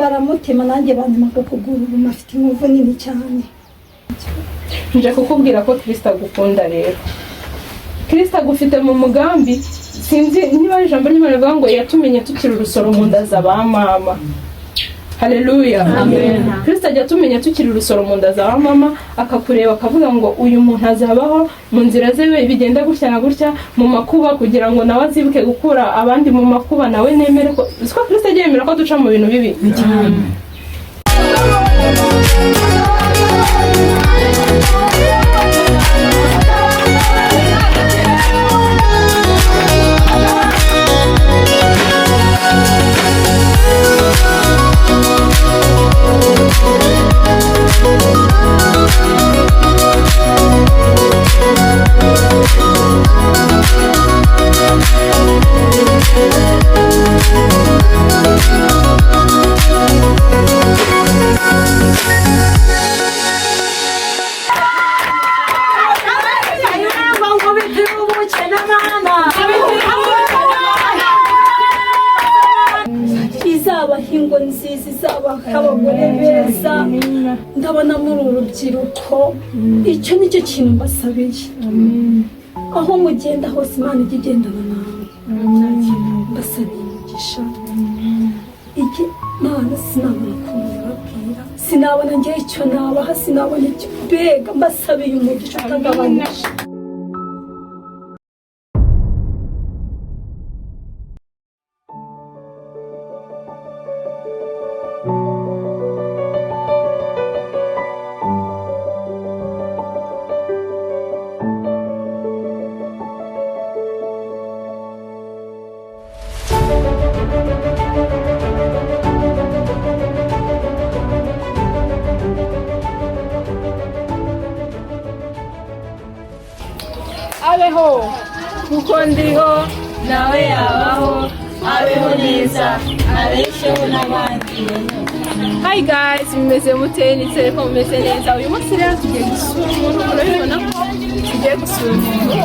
Baramutema, nanjye bantemaga ukuguru, ubu afite inkovu nini cyane. Nje kukubwira ko Kirisita agukunda. Rero Kirisita agufite mu mugambi. Sinzi niba ari ijambo ry'Imana rivuga ngo yatumenye tukiri urusoro mu nda za ba mama. Haleluya! Kirisita ajya atumenya tukiri urusoro mu nda za ba mama, akakureba akavuga ngo uyu muntu azabaho mu nzira ze bigenda gutya na gutya mu makuba, kugira ngo nawe azibuke gukura abandi mu makuba. Nawe nemere ko siko Kirisita ajya yemera ko duca mu bintu bibi. Izabaha ingo nziza, izabaha abagore beza. Ndabona muri uru rubyiruko, icyo nicyo kintu mbasabiye. Aho mugenda hose, Imana ijya igendana nawe. Mbasabiye imigisha. Iki Mana, sinabona ukuntu mbibabwira, sinabona ngewe icyo nabaha, sinabona icyo mbega. Mbasabiye umugisha utagabanyije. Abeho kuko ndiho, nawe yabaho, abeho neza, abesheho n'abandi. Hi guys, mumeze mute? Nizere ko mumeze neza. Uyu munsi rero tugiye gusura umuntu. Murabibona ko tugiye gusura umuntu.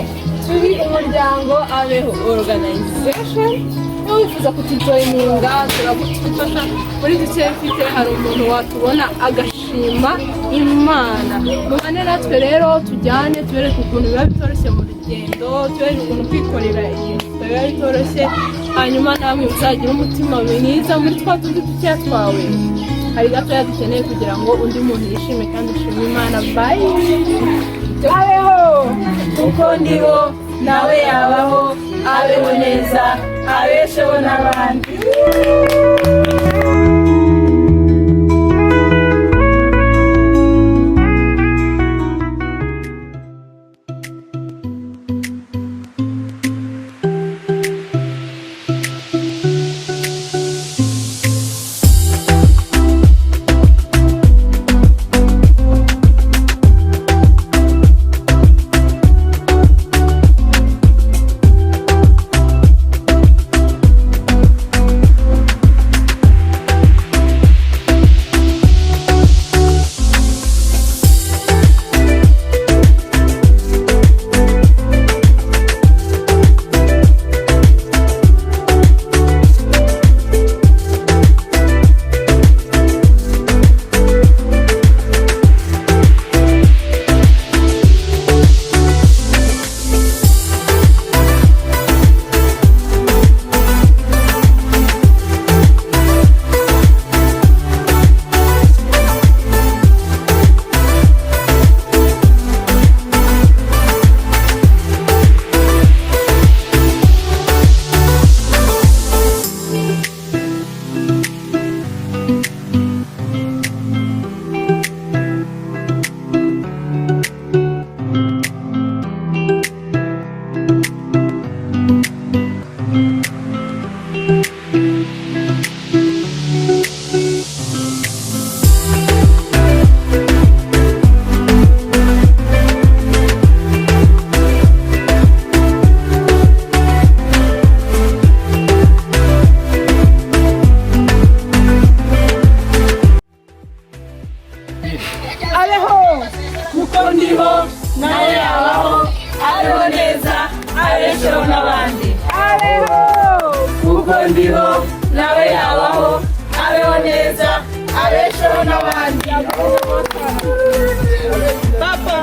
Turi umuryango Abeho Organization. Niba wifuza kutujoininga, turagufasha muri duke mfite. Hari umuntu watubona agashima Imana. Mubane natwe rero, tujyane tubereke ukuntu biba bitoroshye mu rugendo, tubereke ukuntu kwikorera ibintu biba bitoroshye, hanyuma namwe muzagire umutima mwiza muri twa tundi dukeya twawe. Hari gatoya dukeneye kugira ngo undi muntu yishime kandi ushime Imana. Bye. Abeho kuko ndiho, nawe yabaho, abeho neza, abesheho n'abandi. Abesheho n'abandi. Papa.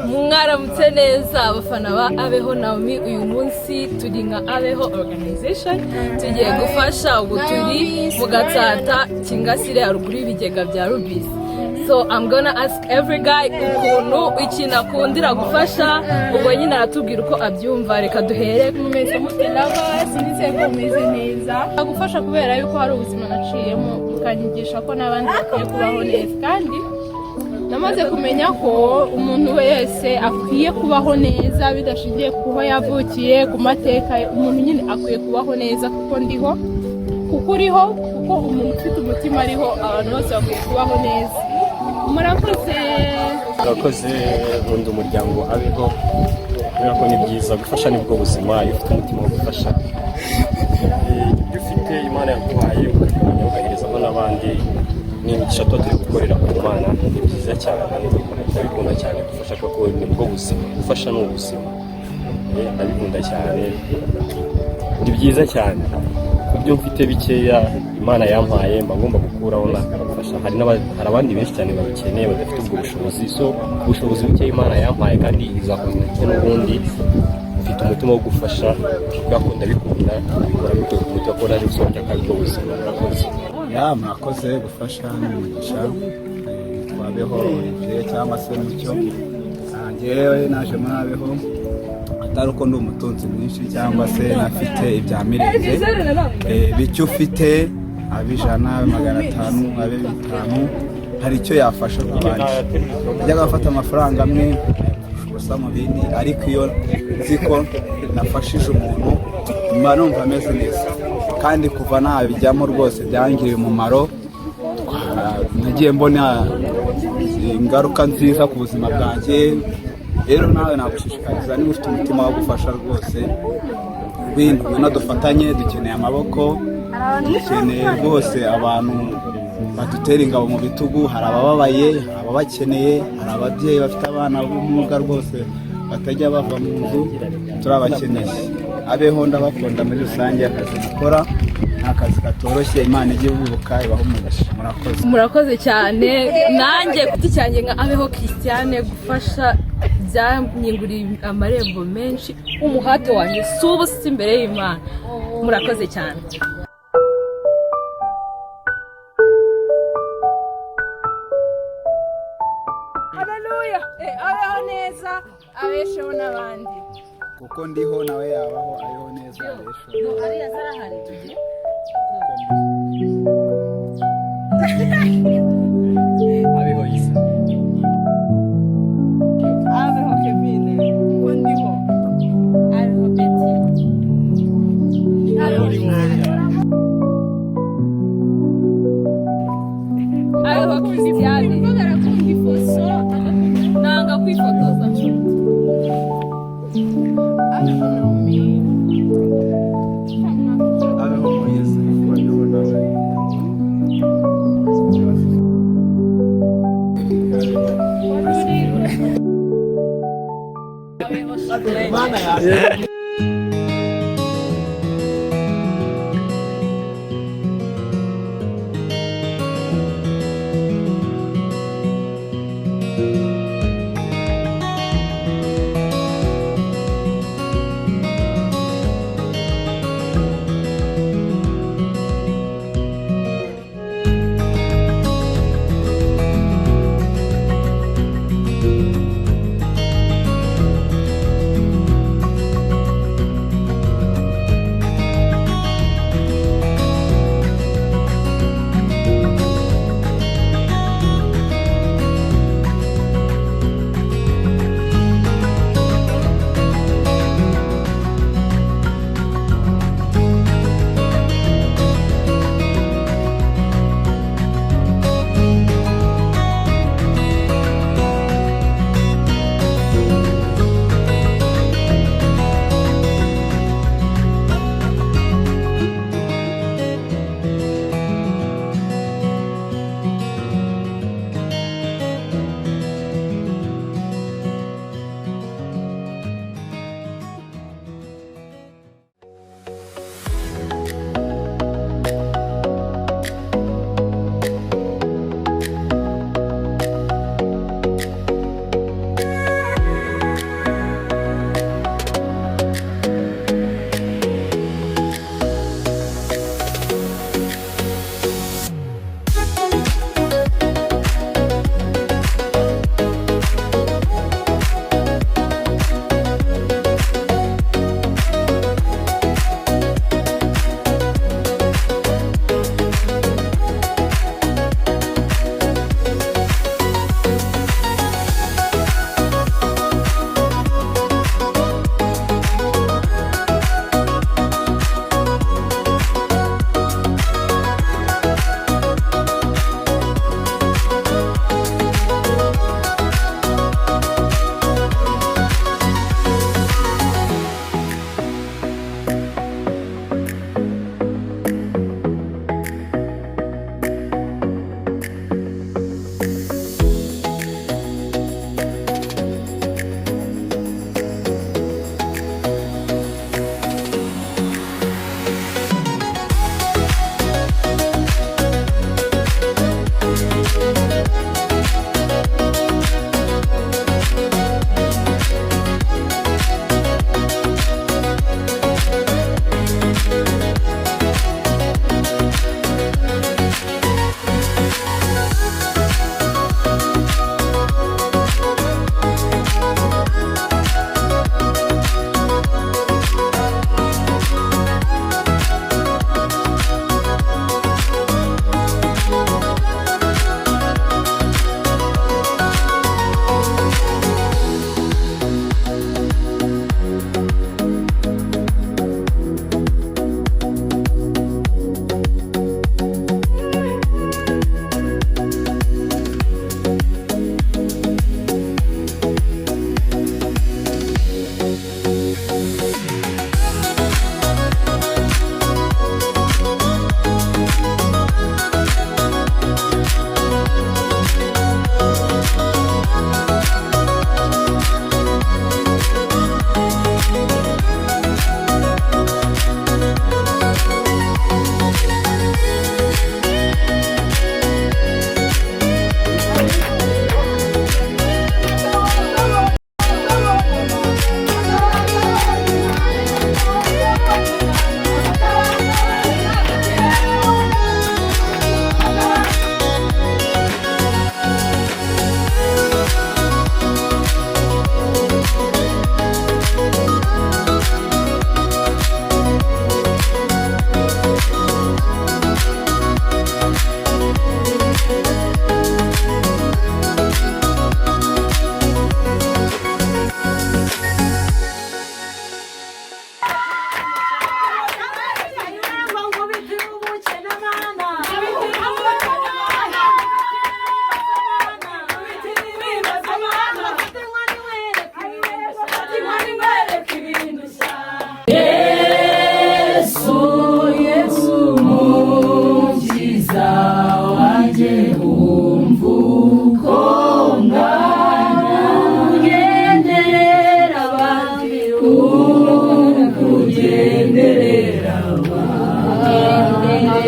Mwaramutse neza, abafana ba Abeho Naomi. Uyu munsi turi nka Abeho Organization, tugiye gufasha. Ubu turi mu Gatsata, Kingasire, haruguru y'ibigega bya Rubisi. So I'm gonna ask every guy ukuntu ikintu akundira gufasha. Ubwo nyine aratubwira uko abyumva. Reka duhere. Mumeze mute, lovers? Nizeye ko mumeze neza. Gufasha kubera yuko hari ubuzima naciyemo bukanyigisha ko n'abandi bakwiye kubaho neza, kandi namaze kumenya ko umuntu wese akwiye kubaho neza bidashingiye kuho yavukiye, ku mateka ye. Umuntu nyine akwiye kubaho neza kuko ndiho, kuko uriho, kuko umuntu ufite umutima ariho. Abantu bose bakwiye kubaho neza. Murakoze. Murakoze. Nkunda umuryango Abeho kubera ko ni byiza gufasha, nibwo buzima. Iyo ufite umutima wo gufasha, ibyo ufite Imana yaguhaye ukabigabanya ugaherezaho n'abandi, ni imigisha tuba turi gukorera ku Mana. Ni byiza cyane, ndabikunda cyane gufasha kuko nibwo buzima, gufasha ni ubuzima. Ndabikunda cyane, ni byiza cyane. Ku byo mfite bikeya Imana yampaye, mba ngomba gukuraho nakabafasha. Hari abandi benshi cyane babikeneye badafite ubwo bushobozi. So ubushobozi buke Imana yampaye kandi izakomeza n'ubundi, mfite umutima wo gufasha kubera ko ndabikunda, mbikora mbikuye ku mutima ko naje gusobanukirwa ko aribwo buzima. Murakoze. Ya, murakoze. Gufasha ni umugisha. Twabeho Olivier cyangwa se Mucyo. Njyewe naje muri Abeho atari uko ndi umutunzi mwinshi cyangwa se nafite ibya mirenge. Bicyo ufite, abe 100, abe 500, abe 5, hari icyo yafasha ku bandi. Ajyaga afata amafaranga amwe ayapfusha ubusa mu bindi, ariko iyo nzi ko nafashije umuntu mba numva ameze neza. Kandi kuva nabijyamo rwose byangiriye umumaro. Nagiye mbona ingaruka nziza ku buzima bwanjye. Rero nawe nagushishikariza, niba ufite umutima wo gufasha rwose, ngwino, ngwino dufatanye. Dukeneye amaboko, dukeneye rwose abantu badutera ingabo mu bitugu. Hari abababaye, hari ababakeneye, hari ababyeyi bafite abana b'ubumuga rwose batajya bava mu nzu. Turabakeneye. Abeho ndabakunda muri rusange. Akazi dukora ni akazi katoroshye. Imana ijye ibibuka, ibahe umugisha. Murakoze. Murakoze cyane. Nanjye ku giti cyanjye nka Abeho Christiane, gufasha byanyinguriye amarembo menshi. Umuhate wanjye si ubusa imbere y'Imana. Murakoze cyane. Haleluya. Abeho neza, abesheho n'abandi. Kuko ndiho nawe yabaho, abeho neza, abesheho. Ariya zarahari tugiye. Abeho Isa. Abeho Kevin, kuko ndiho. Abeho Betty. Abeho. Abeho Christiane. Umukobwa arakunda ifoto. Nanga kwifotoza. Abeho Naomi. Abeho Moise, kuko ndiho nawe. Abeho Shirley.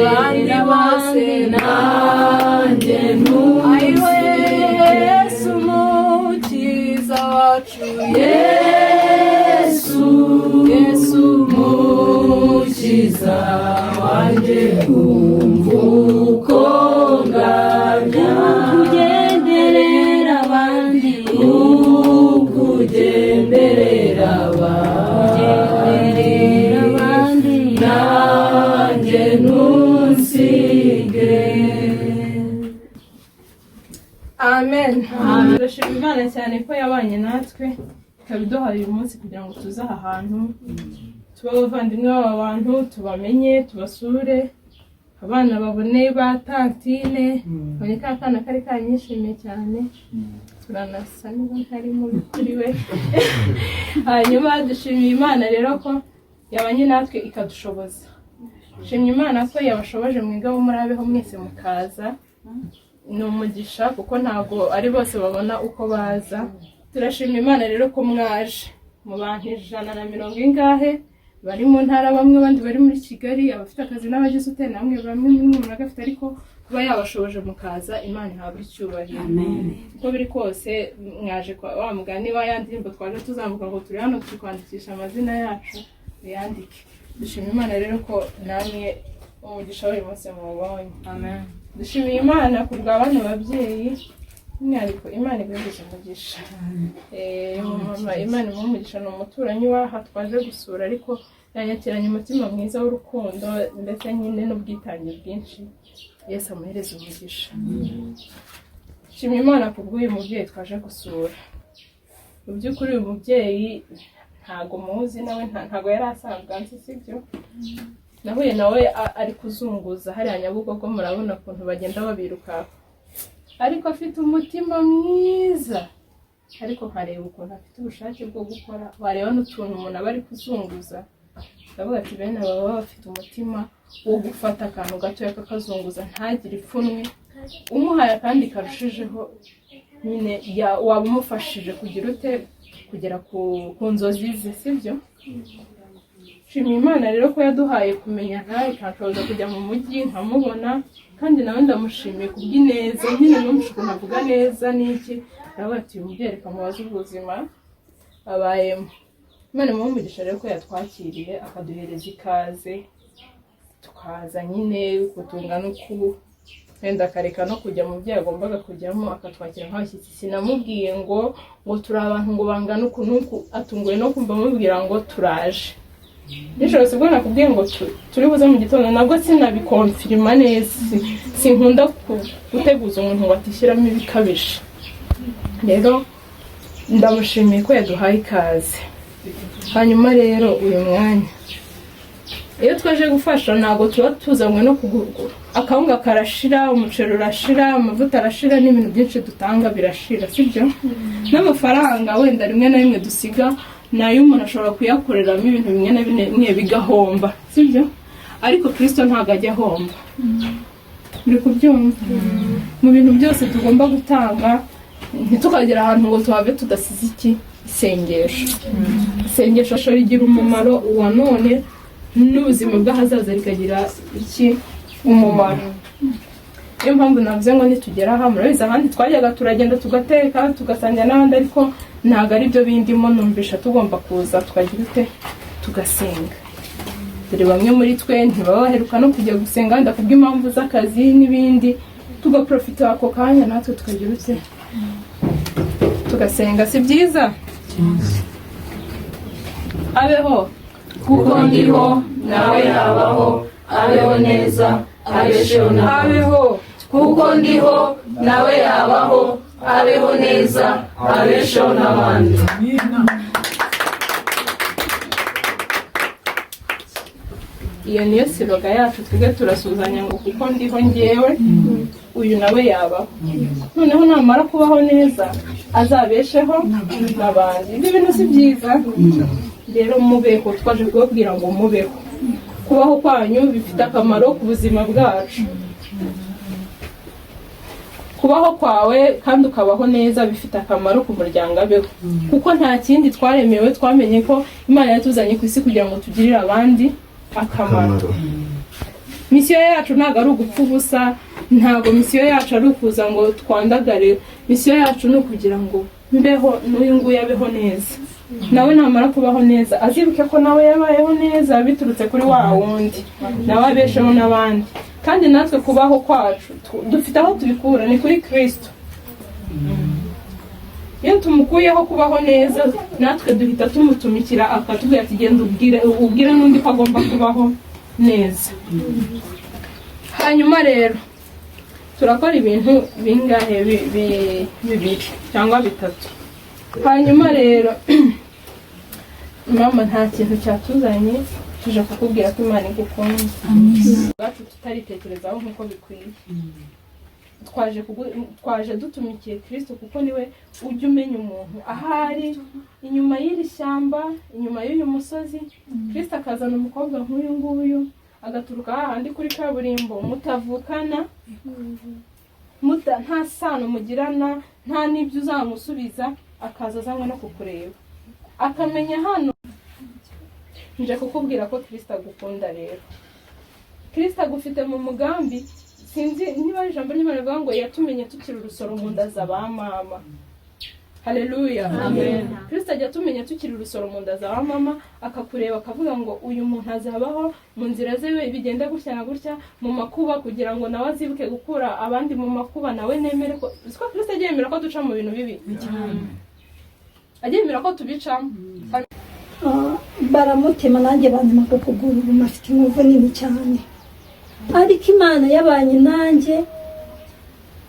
Abandi bose nanjye ntunsige. Yesu mukiza wacu, Yesu, Yesu mukiza wanjye, umva uko nganya. Kugenderera abandi, Ukugenderera abandi, nanjye ntunsige. Amen. Turashima Imana cyane ko yabanye natwe, ikaba iduhaye uyu munsi kugira ngo tuze aha hantu, tube abavandimwe b'aba bantu, tubamenye, tubasure, abana babone ba tantine, babone ka kana kari kanyishimiye cyane, turanasa niba ntari mubi kuri we. Hanyuma dushimiye Imana rero ko yabanye natwe ikadushoboza. Shimye Imana ko yabashoboje mwiga bo muri Abeho mwese mukaza. Ni umugisha kuko ntabwo ari bose babona uko baza. Turashima Imana rero ko mwaje mu bantu 150 ingahe bari mu ntara, bamwe abandi bari muri Kigali, abafite akazi n'abagize ute, namwe bamwe muri mwe muragafite, ariko kuba yabashoboje mukaza, Imana ihabwa icyubahiro. Uko biri kose mwaje kwa wa mugani wa ya ndirimbo twaje tuzamuka ngo turi hano turi kwandikisha amazina yacu, uyandike. Dushima Imana rero ko namwe umugisha w'uyu munsi muwubonye. Dushimiye Imana ku bwa bano babyeyi, by'umwihariko Imana iguhereze umugisha. Mama, Imana imuhe umugisha, ni umuturanyi w'aha twaje gusura, ariko yanyakiranye umutima mwiza w'urukundo ndetse nyine n'ubwitange bwinshi. Yesu amuhereze umugisha. Shimye Imana ku bw'uyu mubyeyi twaje gusura. Mu by'ukuri uyu mubyeyi ntago muzi, nawe ntago yari asanzwe anzi, sibyo? Nahuye nawe ari kuzunguza hariya Nyabugogo, murabona ukuntu bagenda babiruka, ariko afite umutima mwiza, ariko nkareba ukuntu afite ubushake bwo gukora, wareba n'utuntu umuntu aba ari kuzunguza, ndavuga ati bene aba baba bafite umutima wo gufata akantu gatoya kakazunguza ntagire ipfunwe, umuhaye akandi karushijeho nyine waba umufashije kugira ute, kugera ku nzozi ze, sibyo? Nshimiye Imana rero ko yaduhaye kumenyana, ikanshoboza kujya mu mujyi nkamubona, kandi nawe ndamushimiye kubw'ineza nyine, numvise ukuntu avuga neza n'iki, ndavuga ati uyu mubyeyi reka mubaze ubuzima abayemo. Imana imuhe umugisha rero ko yatwakiriye akaduhereza ikaze, tukaza nyine kutungana uku, wenda akareka no kujya mu byo yagombaga kujyamo, akatwakira nk'abashyitsi. Sinamubwiye ngo turi abantu ngo bangana uku n'uku, atunguwe no kumva amubwira ngo turaje nijoro. Sibwo nakubwiye ngo turi buze mu gitondo, nabwo sinabikonfirima neza. Sinkunda guteguza umuntu ngo atishyiramo ibikabije. Rero ndamushimiye ko yaduhaye ikaze. Hanyuma rero uyu mwanya iyo twaje gufasha ntabwo tuba tuzanywe no kugurugura. Akawunga karashira, umuceri urashira, amavuta arashira, n'ibintu byinshi dutanga birashira, sibyo? N'amafaranga wenda rimwe na rimwe dusiga nayo umuntu ashobora kuyakoreramo ibintu bimwe na bimwe bigahomba, sibyo? Ariko Kirisito ntabwo ajya ahomba. Muri kubyumva? Mu bintu byose tugomba gutanga, ntitukagera ahantu ngo tuhave tudasize iki? Isengesho. Isengesho rigira umumaro uwa none n'ubuzima bw'ahazaza, rikagira iki? Umumaro. Niyo mpamvu navuze ngo nitugera aha, murabizi ahandi twajyaga turagenda tugateka tugasangira n'abandi, ariko ntabwo ari byo bindimo. Numvisha tugomba kuza tukagira ute? Tugasenga. Dore bamwe muri twe ntibaba baheruka no kujya gusenga, wenda kubw'impamvu z'akazi n'ibindi, tugaprofita ako kanya natwe tukagira ute? Tugasenga. Si byiza? Abeho. Kuko ndiho nawe yabaho, abeho neza, abesheho n'abandi. Abeho. Kuko ndiho nawe yabaho, abeho neza, abesheho n'abandi. Iyo niyo slogan yacu. Twebwe turasuhuzanya ngo kuko ndiho ngewe, uyu nawe yabaho, noneho namara kubaho neza azabesheho n'abandi. Ibyo bintu si byiza? Rero mubeho, twaje kubabwira ngo mubeho. Kubaho kwanyu bifite akamaro ku buzima bwacu. Kubaho kwawe kandi ukabaho neza bifite akamaro ku muryango abeho, kuko nta kindi twaremewe. Twamenye ko Imana yatuzanye ku isi kugira ngo tugirire abandi akamaro. Mission yacu ntabwo ari ugupfa ubusa, ntabwo mission yacu ari ukuza ngo twandagare. Mission yacu ni ukugira ngo mbeho n'uyu nguyu abeho neza, nawe namara kubaho neza azibuke ko nawe yabayeho neza biturutse kuri wa wundi, nawe abesheho n'abandi. Kandi natwe kubaho kwacu dufite aho tubikura, ni kuri Kirisito. Iyo tumukuyeho kubaho neza, natwe duhita tumutumikira, akatubwira ati: "Genda ubwire n'undi ko agomba kubaho neza." Hanyuma rero turakora ibintu bingahe? Bibiri cyangwa bitatu. Hanyuma rero mama, nta kintu cyatuzanye, tuje kukubwira ko Imana igukunda. Ubwacu tutaritekerezaho nk'uko bikwiye, twaje dutumikiye Kirisito, kuko niwe ujya umenya umuntu ahari inyuma y'iri shyamba, inyuma y'uyu musozi. Kirisito akazana umukobwa nk'uyu nguyu, agaturuka hahandi kuri kaburimbo, mutavukana, nta sano mugirana, nta n'ibyo uzamusubiza, akaza azanywe no kukureba, akamenya hano. Nje kukubwira ko Kirisito agukunda. Rero Kirisito agufite mu mugambi. Sinzi niba ari ijambo ry'Imana rivuga ngo yatumenye tukiri urusoro mu nda za ba mama. Haleluya! Kirisito ajya atumenya tukiri urusoro mu nda za ba mama, akakureba akavuga ngo uyu muntu azabaho mu nzira ze bigenda gutya na gutya mu makuba, kugira ngo nawe azibuke gukura abandi mu makuba, nawe nemere ko siko Kirisito ajya yemera ko duca mu bintu bibi, ajya yemera ko tubicamo. Baramutema, nanjye bantema ku kuguru, ubu afite inkovu nini cyane. Ariko Imana yabanye nanjye,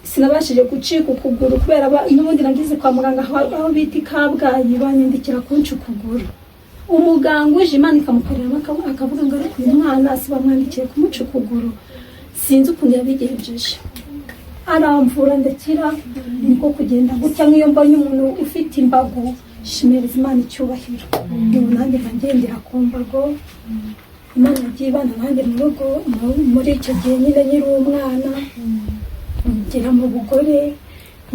sinabashije gucika ukuguru kubera n'ubundi nageze kwa muganga aho bita i Kabgayi, banyandikira kunca ukuguru. Umuganga uje, Imana ikamukoreramo, akavuga ngo ariko uyu mwana si bamwandikiye kumuca ukuguru? Sinzi ukuntu yabigenjeje, aramvura ndakira. Niko kugenda gutya. Nk'iyo mbonye umuntu ufite imbago, shimereza Imana icyubahiro. Ubu nanjye mba ngendera ku mbago. Imana yagiye ibana nanjye mu rugo muri icyo gihe nyine nkiri umwana, ngera mu bugore.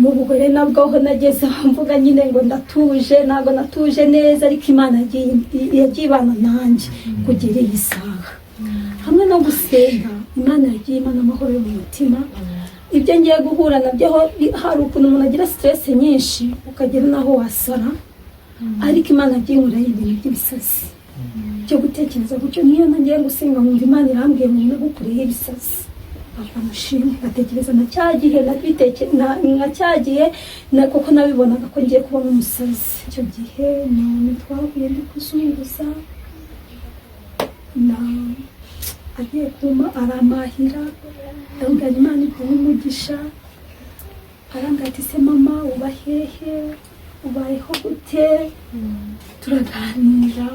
Mu bugore nabwo aho nageze aho mvuga nyine ngo ndatuje, ntabwo natuje neza, ariko Imana yagiye ibana nanjye kugera iyi saha. Hamwe no gusenga, Imana yagiye imana amahoro yo mu mutima. Ibyo ngiye guhura nabyo, hari ukuntu umuntu agira stress nyinshi ukagera n'aho wasara, ariko Imana yagiye inkuriraho ibintu by'ibisazi byo gutekereza gutyo. Nk'iyo ntagiye gusenga, nkumva Imana irambwiye ngo nagukureho ibisazi, papa mushimwe. Ngatekereza na cya gihe nka cya gihe kuko nabibonaga ko ngiye kuba nk'umusazi icyo gihe. None twahuye ndi kuzunguza, na agiye kuma aramahira, ndamubwira ngo Imana iguhe umugisha. Arambwira ati: "Se mama, uba hehe? Ubayeho gute?" Turaganira.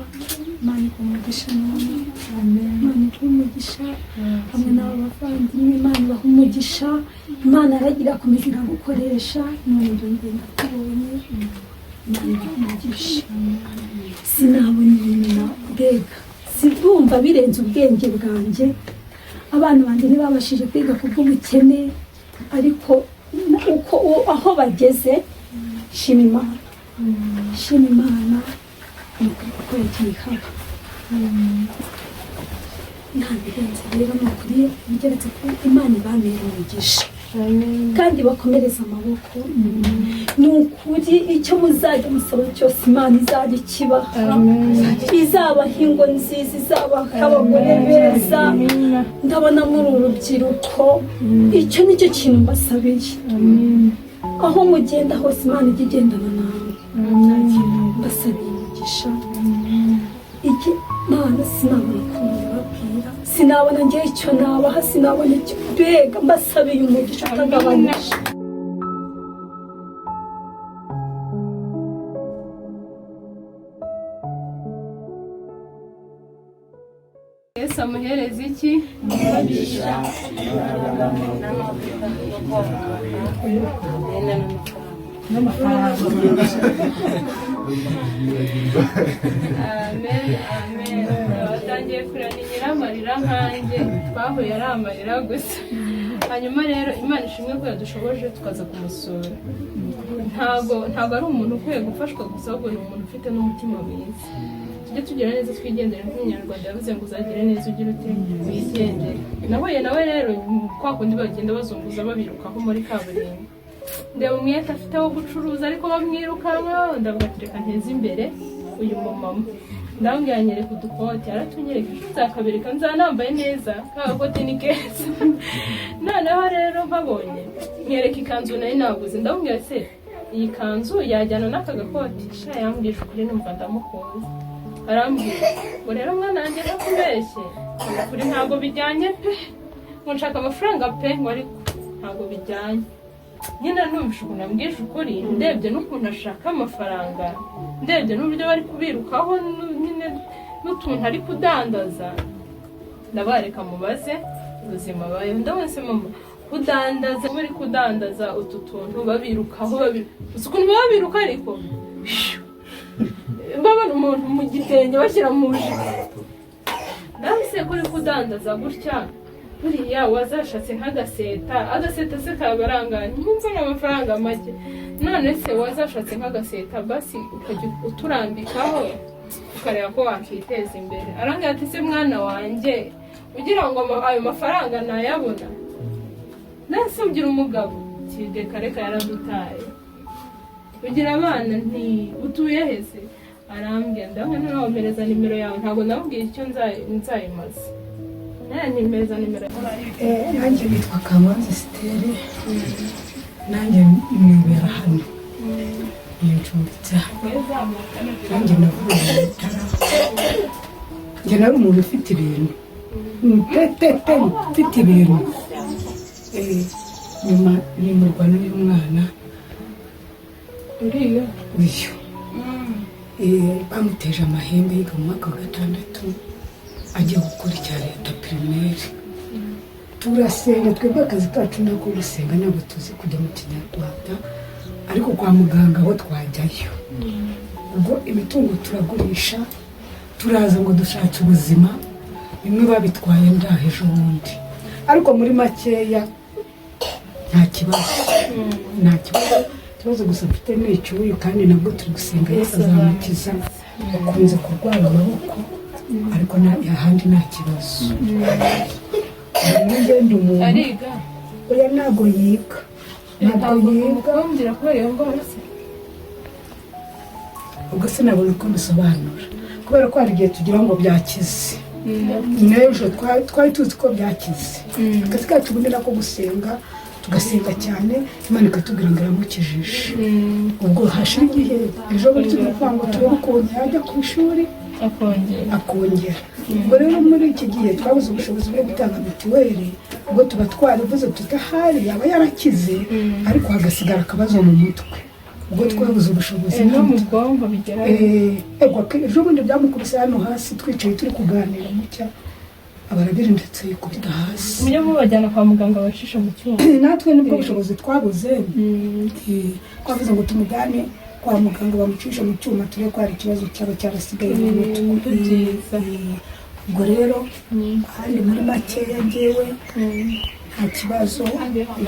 Imana iguhe umugisha mama, Imana iguhe umugisha hamwe n'aba bavandimwe. Imana ibaha umugisha. Imana yaragira akomeza iragukoresha, none ndongeye ndakubonye. Imana iguhe umugisha. Sinabona ibintu na mbega, sindumva, birenze ubwenge bwanjye. Abana banjye ntibabashije kwiga kubw'ubukene, ariko uko aho bageze, shima Imana, shima Imana, ni ukuri, kuko yagiye ihaba nta birenze. Rero ni ukuri bigeretse ko Imana ibamera umugisha kandi bakomereza amaboko. Ni ukuri, icyo muzajya musaba cyose, Imana izajya ikibaha, izabaha ingo nziza, izabaha abagore beza. Ndabona muri urubyiruko, icyo nicyo kintu mbasabiye. Aho mugenda hose, Imana ijya igendana nawe. Mbasabiye imigisha. Iki Mana, sinabona ukuntu mbibabwira, sinabona ngewe icyo nabaha, sinabona icyo mbega. Mbasabiye umugisha utagabanyije. Yesu amuhereza iki? Amen, amen. Batangiye kurira, ni nyiramarira nkanjye, twahuye ari amarira gusa. Hanyuma rero Imana ishimwe ko yadushoboje tukaza kumusura. Ntago ari umuntu ukwiye gufashwa gusa, ahubwo ni umuntu ufite n'umutima mwiza. Tujye tugira neza twigendere, nk'Umunyarwanda yavuze ngo uzagire neza ugira ute, wigendere. Nahuye nawe rero kwa kundi bagenda bazunguza babirukaho muri kaburimbo, ndeba umwete afite wo gucuruza ariko bamwirukankaho, ndavuga ati reka nteze imbere uyu mumama. Ndamubwira nyereka udukoti, aratunyereka, ejo nzakabereka, nzanambaye neza, ka gakoti ni keza. Noneho rero mpabonye mwereka ikanzu nari naguze, ndamubwira se iyi kanzu yajyana n'aka gakoti? Sha, yambwije ukuri numva ndamukunze. Arambwira ngo rero mwana wanjye, ntakubeshye, ukuri ntabwo bijyanye pe, ngo nshaka amafaranga pe, ngo ariko ntabwo bijyanye nyine. Numvise ukuntu ambwije ukuri, ndebye n'ukuntu ashaka amafaranga, ndebye n'uburyo bari kubirukaho, nyine n'utuntu ari kudandaza, ndabareka mubaze ubuzima bayo. Ndabona se mama kudandaza, bari kudandaza utu tuntu babirukaho, uzi ukuntu baba biruka, ariko babona umuntu mu gitenge bashyira mu jipo. Ndabise ko uri kudandaza gutya, buriya wazashatse nk'agaseta? Agaseta se kabaranganya nkumva amafaranga make. None se wazashatse nk'agaseta basi ukajya uturambikaho ukareba ko wakiteza imbere? Arambwira ati se mwana wanjye, ugira ngo ayo mafaranga nayabona? Nase ugira umugabo? Reka reka, yaradutaye. Ugira abana? Nti utuye hese? Arambwira. Ndabona ntiwampereza nimero yawe. Ntabwo namubwiye icyo nzayimaze, ntimpereza nimero yawe. Nanjye nitwa Kamanzi Sitere, nanjye nibera hano, ncumbitse hano. Nanjye navuye mu bitaro. Njye nari umuntu ufite ibintu pe pe pe, mfite ibintu. Nyuma nimurwa n'uyu mwana. Uriya? Uyu. Bamuteje amahembe yiga mu mwaka wa gatandatu, agiye gukora icya leta, primaire. Turasenga twebwe, akazi kacu ni ako gusenga, ntabwo tuzi kujya mu kinyarwanda, ariko kwa muganga aho twajyayo. Ubwo imitungo turagurisha, turaza ngo dushake ubuzima, bimwe babitwaye ndaha ejo bundi. Ariko muri makeya nta kibazo, nta kibazo. Ikibazo gusa mfite ni icy'uyu, kandi nabwo turi gusenga, Yesu azamukiza. Akunze kurwara amaboko, ariko ahandi nta kibazo. Ngenda umuntu Ariga? Oya, ntabwo yiga, ntabwo yiga. Kumubwira kubera iyo ndwara se? Ubwo sinabona uko mbisobanura, kubera ko hari igihe tugira ngo byakize. N'ejo twari tuzi ko byakize. Akazi kacu ubundi nako gusenga, tugasenga cyane, Imana ikatubwira ngo iramukijije. Ubwo hashira igihe, ejo bundi turi kuvuga ngo turebe ukuntu yajya ku ishuri. Akongera. Akongera. Ubwo rero muri iki gihe twabuze ubushobozi bwo gutanga mituweli. Ubwo tuba twarivuze tutahari yaba yarakize, ariko hagasigara akabazo mu mutwe. Ubwo twabuze ubushobozi. No mu bwonko bigerayo. Ego, ejo bundi byamukubise hano hasi, twicaye turi kuganira mucya, abarabiri ndetse yikubita hasi. Mujye mubajyana kwa muganga bacisha mu cyuma. Natwe nibwo bushobozi twabuze. Twavuze ngo tumujyane kwa muganga bamucishe mu cyuma, turebe ko hari ikibazo cyaba cyarasigaye mu mutwe. Nibyo byiza. Ubwo rero ahandi muri makeya njyewe nta kibazo.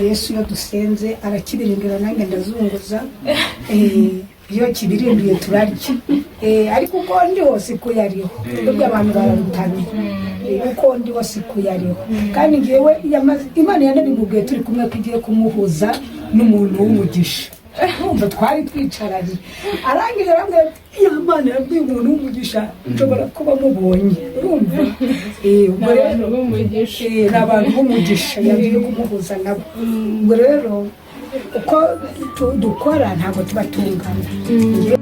Yesu iyo dusenze arakibirindira, nanjye ndazunguza. Iyo kibirinduye turarya. Ariko uko ndi hose ko yariho, burya abantu bararutanye. Uko ndi hose ko yariho, kandi ngewe Imana yanabimubwiye turi kumwe ko igiye kumuhuza n'umuntu w'umugisha. Urumva twari twicaranye, arangije arambwira ati ya Mana yabwiye umuntu w'umugisha, nshobora kuba mubonye. Urumva? Ubwo Ni rero abantu b'umugisha. Ni abantu b'umugisha yagiye kumuhuza nabo. Ubwo rero uko dukora ntabwo tuba tungana. Ngewe